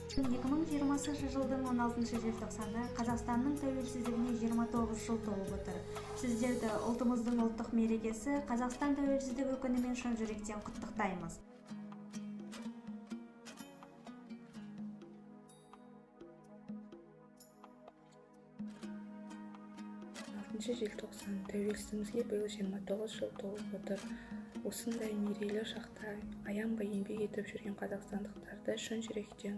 2020 жылдың 16 желтоқсаны Қазақстанның тәуелсіздігіне 29 жыл толып отыр. Сіздерді ұлтымыздың ұлттық мерекесі Қазақстан тәуелсіздігі күнімен шын жүректен құттықтаймыз. 6 желтоқсан, тәуелсіздігімізге биыл 29 жыл толып отыр. Осындай мерейлі шақта аянбай еңбек етіп жүрген қазақстандықтарды шын жүректен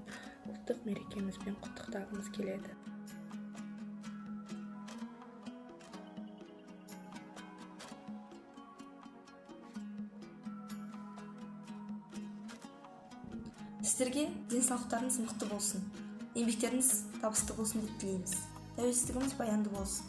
ұлттық мерекемізбен құттықтағымыз келеді. Сіздерге денсаулықтарыңыз мықты болсын, еңбектеріңіз табысты болсын деп тілейміз. Тәуелсіздігіміз баянды болсын.